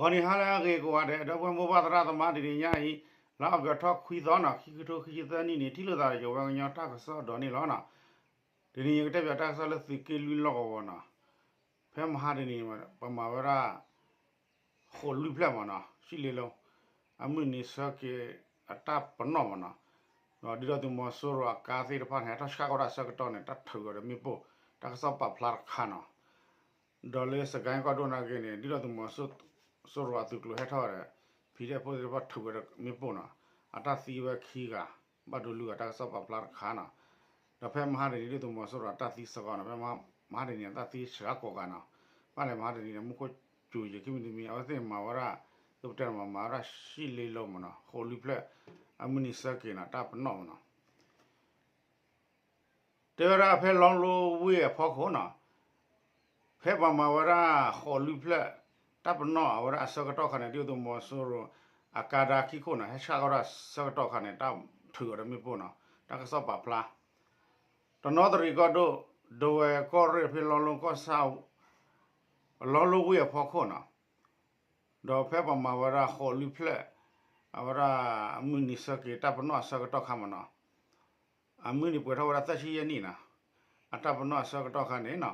ဂီၤနံၤဟါလၢအဂ့ၤကိးဂၤဒဲး ဒီပုၢ်ဝဲၢ်မိၢ်ပၢ်သရၣ်သမါ တနံၤညါအံၤ လါအီကူးထီၣ်ခွံသီနီၤ ခံကထိခံဆံသၢနံၣ်န့ၣ် ထံၣ်လိာ်သးဒီးယဝဲကညီတၢ်ကစီၣ်ဒီးန့ၣ်လီၤနီၤ. တနံၤအံၤကတဲပၠးတၢ်ကစီၣ်လၢသုးက့လွံၢ်လီၢ်ကဝီၤနီၤ. ဖဲမဟါတနံၤ ပမၤဝဲဒၣ် ဃိးလွံၢ်ဖျၢၣ်မ့ၢ်နီၤ ရှံၣ်လ့လိ အမုၢ်နံၤဆၢက့ၤအတၢ်ပနီၣ်မ့ၢ်နီၤ. ဒီးဒုၣ်ဒါသုးမီၤစိရိၤအကါသ့ၣ်တဖၣ်န့ၣ် ဟဲထီၣ်ဆှၣ်ကီၢ်ဒၣ်ဆၢကတီၢ်န့ၣ် တၢ်ထုးအီၤဒီးမ့ၣ်ပိၢ် တၢ်ကစီၣ်ပာ်ဖျါတခါနီၤ. ဒီးလၢစကဲၣ်ကီၢ်ဒိၣ်နာ်က့န့ၣ် ဒုၣ်ဒါသုးမီၤစိရိၤအသုးကျိၤဟဲထီၣ်ဒီး ဖံဒဲဖိသ့ၣ်တဖၣ်ထုးဝဲဒီးမ့ၣ်ပိၢ်နီၤ. အတၢ်သံဝဲခံဂၤ ဘၣ်ဒိလုၢ်ဂၤ တၢ်ကစီၣ်ပာ်ဖျါတခါနီၤ. ဒီးဖဲမဟါတနံၤ ဒုၣ်ဒါသုးမီၤစိရိၤအတၢ်သံစ့ၢ်ကီးနီၤ ဖဲမဟါတနံၤအတၢ်သံစှၤကိးဂၤနီၤ. ဘၣ်လဲၤမဟါတနံၤန့ၣ် မူခိၣ်စူၤယံၤခံမံၤတမံၤ အဝဲသ့ၣ်မၤဝဲဒၣ် သုပတဲမၤမၤဝဲဒၣ်ရှံၣ်လ့လိမ့ၢ်နီၤ ဃိးလွံၢ်ဖျၢၣ် အမုၢ်နံၤဆၢက့ၤနီၤ တၢ်ပနီၣ်မ့ၢ်နီၤ. တဲဝဲဒၣ်ဖဲလီလိဝ့ၢ်အဖီခိၣ်နီၤ ဖဲပှၤမၤဝဲဒၣ်ဃိးလွံၢ်ဖျၢၣ် တၢ်ပနီၣ်အဝဲဒၣ်အဆၢကတီၢ်ခါန့ၣ် ဒုၣ်ဒါသုးမီၤစိရိၤ အကါဒါခံခိၣ်နီၤ ဟဲဆှၣ်ကီၢ်ဒၣ်ဆၢကတီၢ်ခါန့ၣ် တၢ်ထုးအီၤဒီးမ့ၣ်ပိၢ်နီၤ တၢ်ကစီၣ်ပာ်ဖျါ တနီသရံၣ်ကီၢ်ဒိၣ် ဒဝဲၢ်ကီၢ်ရ့ၣ်ဖဲလီလိကီၢ်ဆၣ် လီလိဝ့ၢ်အဖီခိၣ်နီၤ ဒီးဖဲပှၤမၤဝဲဒၣ်ဃိးလွံၢ်ဖျၢၣ် အဝဲဒၣ်အမုၢ်နံၤဆၢက့ၤတၢ်ပနီၣ်အဆၢကတီၢ်ခါမ့ၢ်နီၤ အမုၢ်နံၤပှဲၤထီၣ်ဝဲဒၣ်သၢဆံယဲၢ်နံၣ်နီၤ အတၢ်ပနီၣ်အဆၢကတီၢ်ခါန့ၣ်နီၤ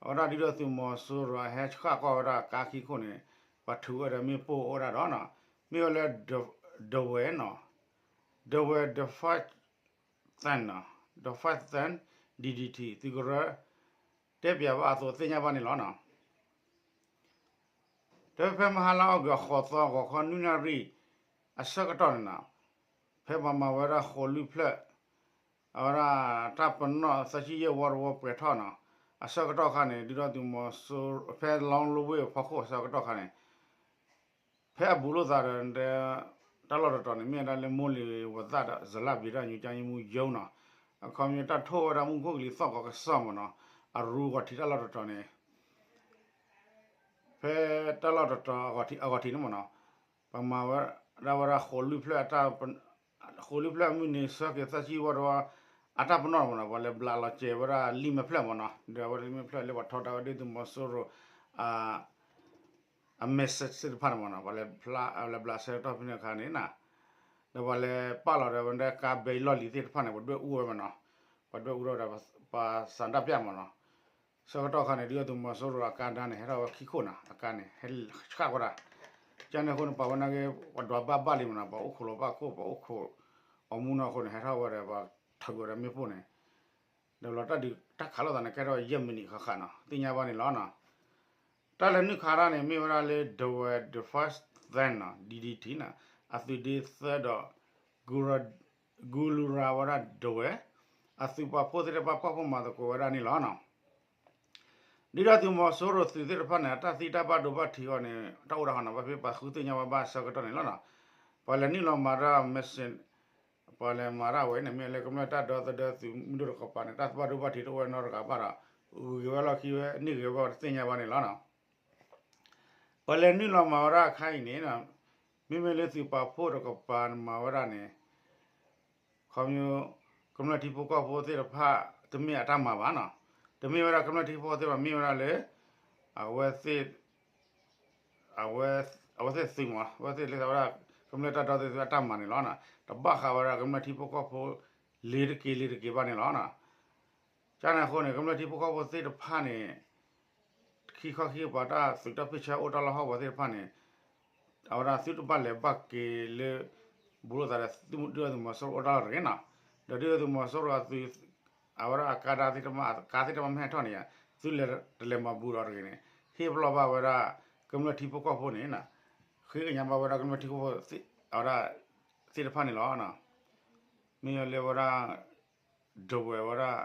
အဝဲဒၣ်ဒုၣ်ဒါသုးမီၤစိရိၤ အဟဲဆှၣ်ကီၢ်ဝဲဒၣ်ကါခံခိၣ်န့ၣ် ပှၤထုးဝဲဒီးမ့ၣ်ပိၢ်အိၣ်ဝဲဒၣ်ဒီးနီၤ မ့ၢ်ဝဲလၢ ဒဝဲၢ်နီၤ ဒဝဲၢ် defense နီၤ defense D D T သုးကရၢ တဲပၠးဘၣ်အသိးသ့ၣ်ညါဘၣ်န့ၣ်လီၤနီၤ. တဲဖဲမဟါလါအီကူးအဃိးသီ ဂီၤခီနွံနၣ်ရံၣ် အဆၢကတီၢ်န့ၣ်နီၤ ဖဲပှၤမၤဝဲဒၣ်ဃိးလွံၢ်ဖျၢၣ် အဝဲဒၣ်တၢ်ပနီၣ်သၢဆံယဲၢ်ဝီတဝီပှဲၤထီၣ်နီၤ အဆၢကတီၢ်ခါန့ၣ် ဒုၣ်ဒါသုးမီၤစိရိၤ ဖဲလီလိဝ့ၢ်အဖီခိၣ်အဆၢကတီၢ်ခါန့ၣ် ဖဲအဘူးလိာ်သးဒီး တၢ်လီၢ်တတီၤန့ၣ် မ့ၢ်ဝဲဒၣ်လၢ မိၢ်လံၤဝသးဒီး ဇလၣ်ဘံရၣ်ညူကၠါယမူယိနီၤ အခီပညီတၢ်ထိၣ်ဝဲဒၣ်မူခိၣ်ကလံၤသီၣ်ကီးကစီၣ်မ့ၢ်နီၤ အရူအဂီၤထံးတၢ်လီၢ်တတီၤန့ၣ် ဖဲတၢ်လီၢ်တတီၤအဂီၤထံးန့ၣ်မ့ၢ်နီၤ ပမၤဝဲဒၣ်ဝဲဒၣ်ဃိးလွံၢ်ဖျၢၣ် ဃိးလွံၢ်ဖျၢၣ်အမုၢ်နံၤဆၢက့ၤသၢဆံဝီတဝီ အတၢ်ပနီၣ်မ့ၢ်နီၤ ပှၤလဲၤဘျးလီၤစဲၤဝဲဒၣ်လံာ်မဲာ်ဖျၢၣ်မ့ၢ်နီၤ ဒီးအဝဲဒၣ်လံာ်မဲာ်ဖျၢၣ်လၢပှၤထီဒါဝဲဒၣ်သုးမီၤစိရိၤ အ message သ့ၣ်တဖၣ်န့ၣ်မ့ၢ်နီၤ ပှၤလဲၤဘျးဆၢကတီၢ်ဖဲန့ၣ်အခါန့ၣ် ဒီးပှၤလဲၤပာ်လီၤဒီးဝဲဒၣ်ကါဘဲလီၢ်လံၤသ့ၣ်တဖၣ်န့ၣ် ပှၤဒွဲၣ်အူဝဲမ့ၢ်နီၤ ပှၤဒွဲၣ်အူထီၣ်ဝဲဒၣ် ပှၤစးဒၣ်ပျၢ်မ့ၢ်နီၤ ဆၢကတီၢ်ခါန့ၣ် ဒုၣ်ဒါသုးမီၤစိရိၤအကါဒါန့ၣ် ဟဲထီၣ်ဝဲခံခိၣ်နီၤ အကါန့ၣ် ဟဲဆှၣ်ဝဲဒၣ် ကန့ၣ်အဃိန့ၣ် ပှၤဝဲနာ်က့ ပှၤဒွးဘၣ်ဘၣ်လံမ့ၢ်နီၤ ပှၤအိၣ်ခိးလီၤဘၣ်ခိၣ် ပှၤအိၣ်ခိးအီၤမူနီၤအဃိန့ၣ် ဟဲထီၣ်ဝဲဒီးပှၤထုးဝဲဒီးမ့ၣ်ပိၢ်န့ၣ် ဒီးလီၤတၢ်ဒုးတၢ်ခးလိာ်သးန့ၣ် ကဲထီၣ်ယဲၢ်မံးနံးဃၣ်ဃၣ်နီၤ သ့ၣ်ညါဘၣ်န့ၣ်လီၤနီၤ. တၢ်လဲၤနုာ်ခးတၢ်န့ၣ် မ့ၢ်ဝဲဒၣ်လၢ Dawei Defense Force နီၤ D D T နီၤ အသုးဒ့သၢဒီး ဂူရူရၤဝဲဒၣ် Dawei အသုးပာ်ဖှိၣ်သ့ၣ်တဖၣ်ပာ်ဖှိၣ်မၤသကိးဝဲဒၣ်န့ၣ်လီၤနီၤ. ဒ်သိးသုးမီၤစိရိၤသုးသ့ၣ်တဖၣ်န့ၣ် အတၢ်သံတၢ်ဘၣ်ဒိဘၣ်ထံးအီၤန့ၣ် တၢ်အိၣ်ဒၣ်ဟီနီၤ ဘၣ်ဖဲပှၤဃုသ့ၣ်ညါဝဲဘၣ်ဆၢကတီၢ်န့ၣ်လီၤနီၤ. ပှၤလဲၤနုာ်လီၤမၤတၢ် message ပှၤလဲၤမၤတၢ်ဝဲန့ၣ် မ့ၢ်လၢကမျၢၢ်တၢ်ဒီသဒၢသုးမုၢ်ဒိၣ်တကပၤန့ၣ် တၢ်ဘၣ်ဒိဘၣ်ထံးတအိၣ်ဝဲနီတဂၤဘၣ်ဒီး ဂုၤက့ၤဝဲလီၢ်ခံဝဲ န့ၢ်က့ၤဝဲတသ့ၣ်ညါဘၣ်န့ၣ်လီၤနီၤ. ပှၤလဲၤနုာ်လီၤမၤဝဲဒၣ်အခါအံၤန့ၣ် မ့မ့ၢ်လၢသုးပာ်ဖှိၣ်တကပၤမၤဝဲဒၣ်န့ၣ် ခီဖျိ ကမျၢၢ်ထံဖိကီၢ်ဖိသ့ၣ်တဖၣ် တမ့ၢ်အတၢ်မၤဘၣ်နီၤ. တမ့ၢ်ဝဲဒၣ်ကမျၢၢ်ထံဖိကီၢ်ဖိသ့ၣ်တဖၣ် မ့ၢ်ဝဲဒၣ်လၢ အဝဲသ့ၣ် အဝဲသ့ၣ်သုးမး အဝဲသ့ၣ်လၢအဝဲဒၣ် ကမျၢၢ်တၢ်ဒီသဒၢသုးအတၢ်မၤန့ၣ်လီၤ. တဘၣ်ဃးဝဲဒၣ်ကမျၢၢ်ထံဖိကီၢ်ဖိ လ့ၤတက့ၤလ့ၤတက့ၤဘၣ်န့ၣ်လီၤ. ကန့ၣ်အဃိန့ၣ် ကမျၢၢ်ထံဖိကီၢ်ဖိသ့ၣ်တဖၣ်န့ၣ် ခံခီခံကပၤတၢ်သုးတၢ်ဖ့ၣ်ဆၢအိၣ်တၢ်လီၢ်ဟီၣ်ဝဲသ့ၣ်တဖၣ်န့ၣ် အဝဲဒၣ်သုတဘၣ်လဲၤဘၣ်က့ၤလၢ ဘူးလိာ်သးဒီးဒုၣ်ဒါသုးမီၤစိရိၤအိၣ်တၢ်လီၢ်တဂ့ၤနီၤ. ဒီးဒုၣ်ဒါသုးမီၤစိရိၤအသုး အဝဲဒၣ်အကါဒါသ့ၣ်တဖၣ် ကါသ့ၣ်တဖၣ်မ့ၢ်ဟဲထီၣ်န့ၣ် သုလဲၤတလဲၤမၤဘူးဒီးတဂ့ၤန့ၣ် ဟ့ၣ်ပလီၢ်ဘၣ်ဝဲဒၣ် ကမျၢၢ်ထံဖိကီၢ်ဖိန့ၣ် ဃ့ကညးဘၣ်ဝဲဒၣ်ကမျၢၢ်ထံဖိကီၢ်ဖိ အဝဲဒၣ်သ့ၣ်တဖၣ်န့ၣ်လီၤ. မ့ၢ်လၢဝဲဒၣ် ဒဝဲၢ်ဝဲဒၣ်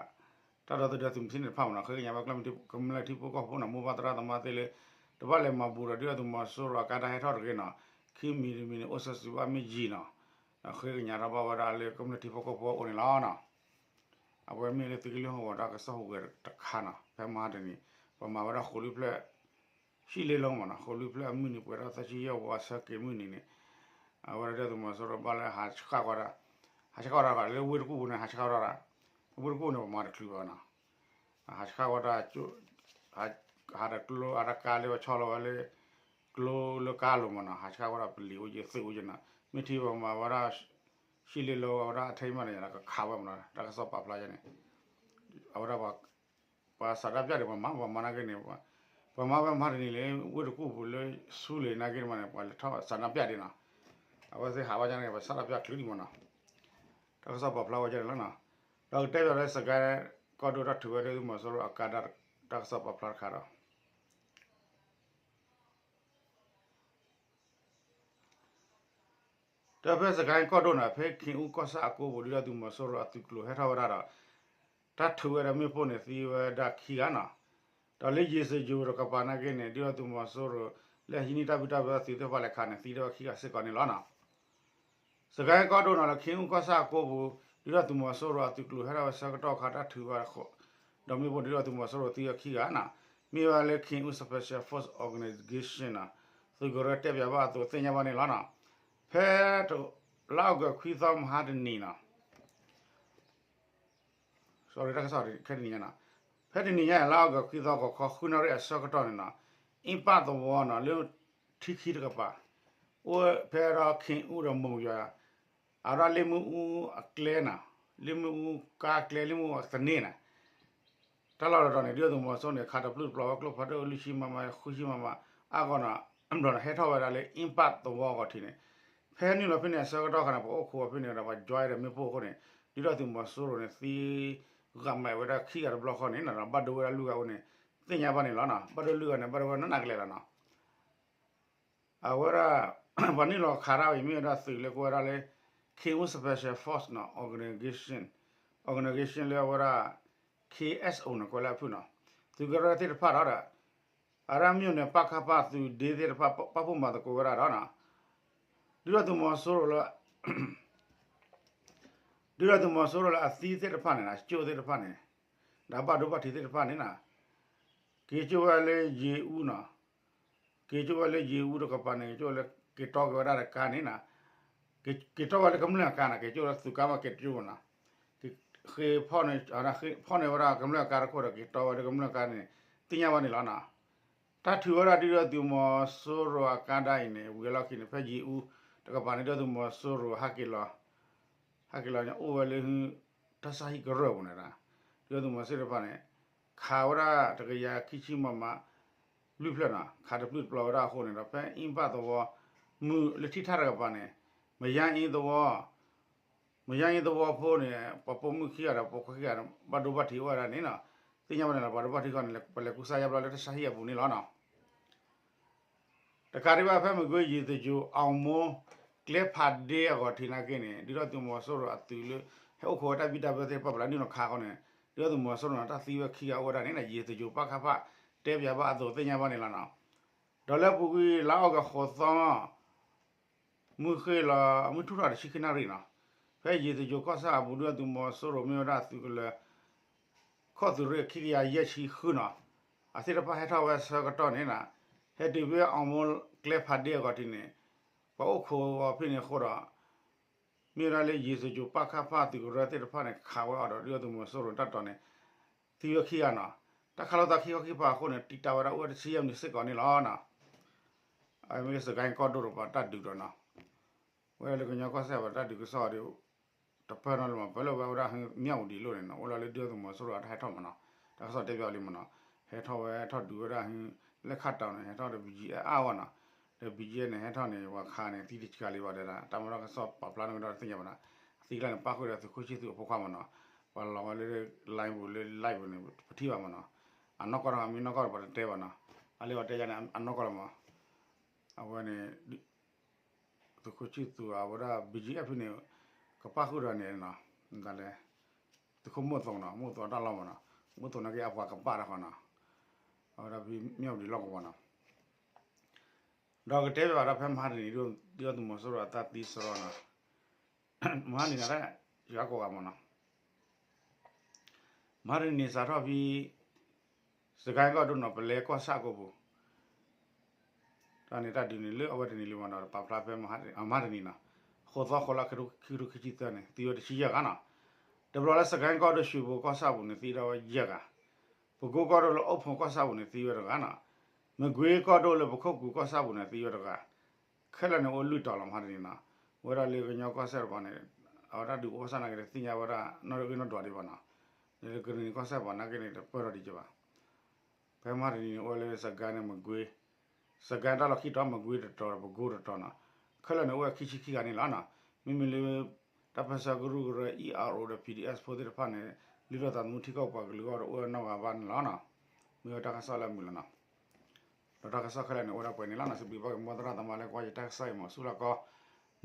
တၢ်ဒီသဒၢသုးမုၢ်သံၣ်န့ၣ်တဖၣ်မ့ၢ်နီၤ ဃ့ကညးဘၣ်ကမျၢၢ်ထံဖိကီၢ်ဖိနီၤ မိၢ်ပၢ်သရၣ်သမါသ့ၣ်လၢ တဘၣ်လဲၤမၤဘူးဒီးဒုၣ်ဒါသုးမီၤစိရိၤအကါဒါဟဲထီၣ်တဂ့ၤနီၤ ခံမံၤတမံၤန့ၣ် အိၣ်ဆၢစူၤဘၣ်မ့ၢ်ယံာ်နီၤ ဒီးဃ့ကညးထီၣ်ဘၣ်ဝဲဒၣ်လၢကမျၢၢ်ထံဖိကီၢ်ဖိအအိၣ်န့ၣ်လီၤနီၤ. အဝဲမ့ၢ်လၢသုးက့လွံၢ်ဟီၣ်ကဝီၤတၢ်ကစီၣ်ဟူးဂဲၤတခါနီၤ ဖဲမဟါတနံၤ ပမၤဝဲဒၣ်ဃိးလွံၢ်ဖျၢၣ် ဟံၣ်လ့လိမ့ၢ်နီၤ ဃိးလွံၢ်ဖျၢၣ်အမုၢ်နံၤပှဲၤထီၣ်သၢဆံယဲၢ်ဝီအဆၢက့ၤမုၢ်နံၤန့ၣ် အဝဲဒၣ်သုးမီၤစိရိၤဘၣ်လၢဟးဆှၣ်ကွၢ်တၢ် ဟးဆှၣ်ကွၢ်တၢ်ဃီလၢဝ့ၢ်တကူၣ်ပူၤန့ၣ် ဟးဆှၣ်ကွၢ်တၢ် ဝ့ၢ်တကူၣ်န့ၣ် ပမၤတချုးဘၣ်နီၤ ဟးဆှၣ်ကွၢ်တၢ် ဟးတကျိ ဟးတကါလၢပဆီလီၤဝဲလၢ ကျိလၢကါလိၤမ့ၢ်နီၤ, ဟးဆှၣ်ဝဲဒၣ်ပလံၤအိၣ်ယဲၢ်သုးအိၣ်ယဲၢ်နီၤ, မ့ၢ်ထံၣ်ပှၤမၤဝဲဒၣ် ရှံလ့လိဝဲဒၣ်အထဲမးန့ၣ် ကခးဝဲမ့ၢ်နီၤ, တၢ်ကစီၣ်ပာ်ဖျါယဲၢ်န့ၣ်, အဝဲဒၣ် ပှၤဆန္ဒပြန့ၣ် ပှၤမၤ ပှၤမၤနာ်က့န့ၣ်, ပှၤမၤဝဲမဟါတနံၤလၢ ဝ့ၢ်တကူၣ်ပူၤလၢဆူလ့ၤနာ်က့န့ၣ်မးန့ၣ် ပှၤလဲၤထီၣ်ဆန္ဒပြဒံးနီၤ, အဝဲသ့ၣ်ဟးဝဲန့ၣ် ပှၤဆန္ဒပြချုးဒံးမ့ၢ်နီၤ, တၢ်ကစီၣ်ပာ်ဖျါဝဲန့ၣ်လီၤနီၤ, ဒီးကတဲဘၣ်လၢစကဲကီၢ်ဒိၣ်တၢ်ထုးဝဲဒၣ်သုးမီၤစိရိၤအကါဒၣ် တၢ်ကစီၣ်ပာ်ဖျါတခါဒီး ဒီးဖဲစကဲကီၢ်ဒိၣ်န့ၣ် ဖဲခ့ၣ်အူကီၢ်ဆၣ်အကိပူၤ ဒုၣ်ဒါသုးမီၤစိရိၤအသုးကျိၤဟဲထီၣ်ဝဲဒၣ်ဒီး တၢ်ထုးဝဲဒၣ်မ့ၣ်ပိၢ်န့ၣ်သံဝဲဒၣ်ခံဂၤနီၤ, ဒီးလၢယ့ၤစယိၤတကပၤနာ်က့န့ၣ် ဒုၣ်ဒါသုးမီၤစိရိၤ လၢဟံးန့ၢ်တၢ်ဘံၣ်တၢ်ဘၢသုးသ့ၣ်တဖၣ်လဲၤခးန့ၣ် သံထီၣ်ဝဲခံဂၤစ့ၢ်ကီးန့ၣ်လီၤနီၤ. စကဲကီၢ်ဒိၣ်နီၤ လၢခ့ၣ်အူကီၢ်ဆၣ်အကိပူၤ ဒုၣ်ဒါသုးမီၤစိရိၤအသုးကျိၤဟဲထီၣ်ဝဲဆၢကတီၢ်ခါ တၢ်ထုးဝဲ ဒီးမ့ၣ်ပိၢ်န့ၣ် ဒုၣ်ဒါသုးမီၤစိရိၤသံဝဲခံဂၤနီၤ, မ့ၢ်ဝဲလၢ Khen U Special Force Organization နီၤ, သုးကရၢတဲပၠးဘၣ်အသိးသ့ၣ်ညါဘၣ်န့ၣ်လီၤနီၤ. ဖဲ လါအီကူးခွံသီမဟါတနံၤနီၤ ဖဲတနံၤညါန့ၣ် လါအီကူးခွံသီ ဂီၤခီဃုနၣ်ရံၣ်အဆၢကတီၢ်န့ၣ်နီၤ, အ့ၣ်ပၣ်သဝီနီၤ လၢထံခံတကပၤ အိၣ်ဖဲဒီးခ့ၣ်အူဒီးမိၢ်ယွၤ အဝဲဒၣ်လ့ၣ်မ့ၣ်အူအကျဲနီၤ, လ့ၣ်မ့ၣ်အူကါကျဲ လ့ၣ်မ့ၣ်အူအသန့ၤနီၤ, တၢ်လီၢ်တတီၤန့ၣ် ဒုၣ်ဒါသုးမီၤစိရိၤန့ၣ် ခးတပျုၢ်တပျီၤဝဲကျိဖးဒိၣ်လွံၢ်ဆံ မမ ဃုဆံ မမ အါဂီၢ်နီၤ, ဘျီန့ၣ် ဟဲထီၣ်ဝဲဒၣ်လၢအ့ၣ်ပၣ်သဝီအဂီၢ်ထံးန့ၣ်, ဖဲနုာ်လီၤဖဲန့ၣ်အဆၢကတီၢ်ခါန့ၣ် ပှၤအိၣ်ခိးအီၤဖဲန့ၣ်ဒီး ပှၤ join ဒီးမ့ၣ်ပိၢ်အဃိန့ၣ် ဒုၣ်ဒါသုးမီၤစိရိၤန့ၣ် သံဂၤမးဝဲဒၣ်ခံဂၤတဘျီဃီန့ၣ်နီၤ, ဘၣ်ဒိဝဲဒၣ်လွံၢ်ဂၤအိၣ်န့ၣ် သ့ၣ်ညါဘၣ်န့ၣ်လီၤနီၤ, ဘၣ်ဒိလွံၢ်ဂၤန့ၣ် ဘၣ်ဒိဝဲနးနးကလဲာ်လီၤနီၤ. အဝဲဒၣ် ပှၤနုာ်လီၤခးတၢ်ဝဲအံၤ မ့ၢ်ဝဲဒၣ်သုးလၢကိးဝဲဒၣ်လၢ Khen U Special Force နီၤ, organization, organization လၢအဝဲဒၣ် K S O နီၤ ကွဲးလၢအဖုၣ်နီၤ, သုးကရၢသ့ၣ်တဖၣ်ဒီး အရၣ်မၠိၣ်န့ၣ် ပကဖသုးဒ့သ့ၣ်တဖၣ် ပာ်ဖှိၣ်မၤသကိးဝဲဒၣ်ဒီးနီၤ, ဒုၣ်ဒါသုးမီၤစိရိၤလၢ ဒုၣ်ဒါသုးမီၤစိရိၤလၢအသံသ့ၣ်တဖၣ်န့ၣ် အကၠိၣ်သ့ၣ်တဖၣ်န့ၣ် ဒီးဘၣ်ဒိဘၣ်ထံးသ့ၣ်တဖၣ်န့ၣ်နီၤ, က့ၤကၠိၣ်ဝဲလၢယ့ၤအူနီၤ, က့ၤကၠိၣ်ဝဲလၢယ့ၤအူတကပၤန့ၣ် က့ၤကၠိၣ်ဝဲလၢ က့ၤတီက့ၤဝဲဒၣ်တကါန့ၣ်နီၤ, က့ၤတီဝဲလၢကမျၢၢ်အကါနီၤ, က့ၤကၠိၣ်လၢသုးကါဘၣ်က့ၤတကၠိၣ်နီၤ, ဃ့ဖီၣ်န့ၢ်ဝဲဒၣ်ကမျၢၢ်အကါတခိၣ်ဒီး က့ၤတီဝဲလၢကမျၢၢ်အကါန့ၣ် သ့ၣ်ညါဘၣ်န့ၣ်လီၤနီၤ. တၢ်ထုးဝဲဒၣ်ဒုၣ်ဒါသုးမီၤစိရိၤအကါဒၣ်အံၤန့ၣ် ဝံၤအလီၢ်ခံန့ၣ် ဖဲယ့ၤအူတကပၤန့ၣ် ဒုၣ်ဒါသုးမီၤစိရိၤဟဲက့ၤလီၤ ဟဲက့ၤလီၤန့ၣ် အိၣ်ဝဲလၢ တၢ်ဆါဟံၣ်ကရၢၢ်ပူၤန့ၣ်, ဒုၣ်ဒါသုးမီၤစိရိၤတဖၣ်န့ၣ် ခးဝဲဒၣ်တကယၤခံဆံ မမ လွံၢ်ဖျၢၣ်နီၤ, ခးတပျုၢ်တပျီၤဝဲဒၣ်အဃိန့ၣ်ဒီး ဖဲအ့ၣ်ပၣ်သဝီ မုၢ်လၢထံၣ်ထၣ်တကပၤန့ၣ် မယါအ့သဝီ မယါအ့သဝီဖိန့ၣ် ပှၤပိာ်မုၣ်ခံဂၤဒီးပိာ်ခွါခံဂၤန့ၣ် ဘၣ်ဒိဘၣ်ထံးအိၣ်ဝဲဒၣ်န့ၣ်နီၤ, သ့ၣ်ညါဘၣ်န့ၣ်လီၤ. ပှၤဒိဘၣ်ထံးခီန့ၣ် ပလဲၤကူစါယါဘျီလၢတၢ်ဆါဟံၣ်အပူၤန့ၣ်လီၤနီၤ. တကးဒံးဘၣ် ဖဲမကွ့ယ့ၤသယိၤ အီၣ်မိၢ် ကျဲဖးဒ့အဂီၢ်ထံးနာ်က့န့ၣ် ဒုၣ်ဒါသုးမီၤစိရိၤအသုးလၢ ဟဲအိၣ်ခိးဝဲတၢ်ဘံၣ်တၢ်ဘၢသ့ၣ်တဖၣ် ပှၤလၢနုာ်လီၤခးဃီန့ၣ် ဒုၣ်ဒါသုးမီၤစိရိၤန့ၣ် တၢ်သံဝဲခံဂၤအိၣ်ဝဲဒၣ်န့ၣ် ယ့ၤသယိၤ ပကဖ တဲပၠးဘၣ်အသိးသ့ၣ်ညါဘၣ်န့ၣ်လီၤနီၤ. ဒီးလၢအပူၤကွံာ် လါအီကူးဃိးသီ မုၢ်ဃ့ၢ်လီၤ မုၢ်ထူၣ်ထီၣ်တဆံခံနၣ်ရံၣ်နီၤ, ဖဲယ့ၤသယိၤကီၢ်ဆၣ်အပူၤ ဒုၣ်ဒါသုးမီၤစိရိၤမ့ၢ်ဝဲဒၣ်သုးကလၢၤ ခိၣ်သုးရ့ၣ်ခံကယၤယဲၢ်ဆံဃုနီၤ, အသ့ၣ်တဖၣ်ဟဲထီၣ်ဝဲဆၢကတီၢ်န့ၣ်နီၤ, ဟဲတုၤဖဲအီၣ်မိၢ်ကျဲဖးဒ့အဂီၢ်ထံးန့ၣ် ပှၤအိၣ်ခိးအီၤဖဲန့ၣ်အဃိဒီး မ့ၢ်ဝဲဒၣ်လၢယ့ၤသယိၤ ပကဖ သုးကရၢသ့ၣ်တဖၣ်န့ၣ် ခးဝဲအီၤဒီး ဒုၣ်ဒါသုးမီၤစိရိၤတၢ်တီၤန့ၣ် သံဝဲခံဂၤနီၤ, တၢ်ခးလိာ်သးခံခီခံဖးအဃိန့ၣ် တံာ်တာ်ဝဲဒၣ်အိၣ်ဝဲတဆံယဲၢ်မံးနံးစ့ၢ်ကီးန့ၣ်လီၤနီၤ. အမ့ၢ်စကဲကီၢ်ဒိၣ်တကပၤတၢ်ဒုးဒီးနီၤ, ဝဲလၢကညီကီၢ်စဲၣ်ပှၤတၢ်ဒုးကစီၣ်ဒီး တပၢၢ်နီတလီၤမး, ပၢၢ်လၢဝဲဒၣ်ဟ့ၣ် မၠၣ်ဝတံၤလိၤန့ၣ်နီၤ, အိၣ်လီၤလၢဒုၣ်ဒါသုးမီၤစိရိၤအတၢ်ဟဲထီၣ်မးနီၤ, တၢ်ကစီၣ်တဲပၠးလံမးနီၤ, ဟဲထီၣ်ဝဲထီၣ်ဒုးဝဲဒၣ်ဟ့ၣ် လၢခးတီၤန့ၣ် ဟဲထီၣ်ဒီး ဘံၣ်ကၠံၣ်အဲၣ် အါဝဲနီၤ, ဒီး ဘံၣ်ကၠံၣ်အဲၣ် န့ၣ် ဟဲထီၣ်န့ၣ် ပှၤခးန့ၣ် သံတစှၤလံဘၣ်တဲဒၣ် တၢ်မၤတၢ်ကစီၣ်ပာ်ဖျါန့ၢ်ကဒီးတသ့ၣ်ညါဘၣ်နီၤ, အသံကျါန့ၣ် ပၣ်ဃုာ်ဒီးသုးခိၣ်ဆံၣ်သူးအဖိခွါမးနီၤ, ပှၤလီၤဝဲလၢ line ပူၤလၢ live ပူၤန့ၣ် ပထံၣ်ဘၣ်မးနီၤ, အနီၢ်ကီၢ်တဂၤမ့ၢ်နီၢ်ကီၢ်ဒီးပှၤတတဲဘၣ်နီၤ, အလၢပှၤတဲယါန့ၣ် အနီၢ်ကီၢ်လီၤမး, အဝဲန့ၣ် သုးခိၣ်ဆံၣ်သူးအဝဲဒၣ် ဘံၣ်ကၠံၣ်အဲၣ် ဖဲန့ၣ် ကပၣ်ဃုာ်ဒီးန့ၣ်နီၤ, ဒ်လဲၣ် သုးခိၣ်မုၣ်သိးနီၤ, မုၣ်သိးတၢ်လီၢ်မးနီၤ, မုၣ်သိးနာ်က့အပှၤကပၣ်တၢ်ဃီနီၤ, အဝဲဒၣ်ဖဲမၠၣ်ဝတံၤလီၢ်ကဝီၤနီၤ, ဒီးကတဲဘၣ်ဒီးဖဲမဟါတနံၤ ဒုၣ်ဒါသုးမီၤစိရိၤအတၢ်သံစရီနီၤ, မဟါတနံၤန့ၣ် ယွၤကိးဂၤမးနီၤ, မဟါတနံၤန့ၣ် စးထီၣ်ဖဲ စကဲကီၢ်ဒိၣ်နီၤ ပလဲကီၢ်ဆၣ်ကိးပူၤ တၢ်န့ၣ်တၢ်ဒုးန့ၣ်လၢအဝဲတနံၤလံမးနီၤ, ပာ်ဖျါဖဲမဟါတနံၤနီၤ, ဃိးသီဃိးလါ ခံကထိခံဆံသၢန့ၣ် သံဝဲတဆံယဲၢ်ဂၤနီၤ, တဘျီလၢစကဲကီၢ်ဒိၣ် ရွှေဘိုကီၢ်ဆၣ်ပူၤန့ၣ် သံထီၣ်ဝဲယဲၢ်ဂၤ, ပကိကီၢ်ဒိၣ်လၢအိၣ်ဖှိၣ်ကီၢ်ဆၣ်ပူၤန့ၣ် သံဝဲတဂၤနီၤ, မကွ့ကီၢ်ဒိၣ်လၢပခိၣ်ကူၤကီၢ်ဆၣ်ပူၤန့ၣ် သံဝဲတဂၤ, ခဲလၢာ်န့ၣ်အိၣ်လွံၢ်တီၤလီၤမးတနံၤနီၤ, အဝဲဒၣ်လၢကညီကီၢ်စဲၣ်တပၤန့ၣ်, အဝဲဒၣ်ဒုးအိၣ်စၣ်နာ်က့ၤ တသ့ၣ်ညါဝဲဒၣ်နီတဂ့ၤနီတဒွးဒံးဘၣ်နီၤ, လၢကရံၣ်နံၤကီၢ်စဲၣ်ပၤနာ်က့ၤန့ၣ် တပၢၢ်ထီၣ်ဒံးကဘၣ်. ဖဲမးတနံၤန့ၣ် အိၣ်ဝဲလၢစကဲန့ၣ်မကွ့, စကဲတၢ်လီၢ်ခံတီၤ မကွ့တတီၤ ပကိတတီၤနီၤ, ခဲလၢာ်န့ၣ်အိၣ်ဝဲခံဆံခံဂၤန့ၣ်လီၤနီၤ, မ့မ့ၢ်လၢ တၢ်ပၢဆှၢကရူၢ်ကရၢ အံၣ်အါရိၤဒီး ပီၣ်ဒံၣ်အဲးၣ်ၣ် ဖိသ့ၣ်တဖၣ်န့ၣ် လုၢ်ထီၣ်သးသမူထံကီၢ်ပှၤကလုာ်အဂီၢ်ဒီးအိၣ်ဝဲနီၢ်ဂၤဘၣ်န့ၣ်လီၤနီၤ, မ့ၢ်ဝဲတၢ်ကစီၣ်လၢအမုာ်လီၤနီၤ, ဒီးတၢ်ကစီၣ်ခဲလၢာ်န့ၣ် အိၣ်ဒၣ်ပှဲၤန့ၣ်လီၤနီၤ, စံးဘျုးဘၣ်က့ၤ မ်သရၣ်သမါလၢကွၢ်ယတၢ်ကစီၣ်အံၤမး ဆူၣ်လီၤကီ,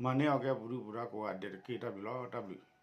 မၤန့ၢ်အီၤကဲပူၤဒုပူၤဒါကိးဂၤဒဲးတက့ၢ် တၢ်ဘျုးလီၤ တၢ်ဘျုး.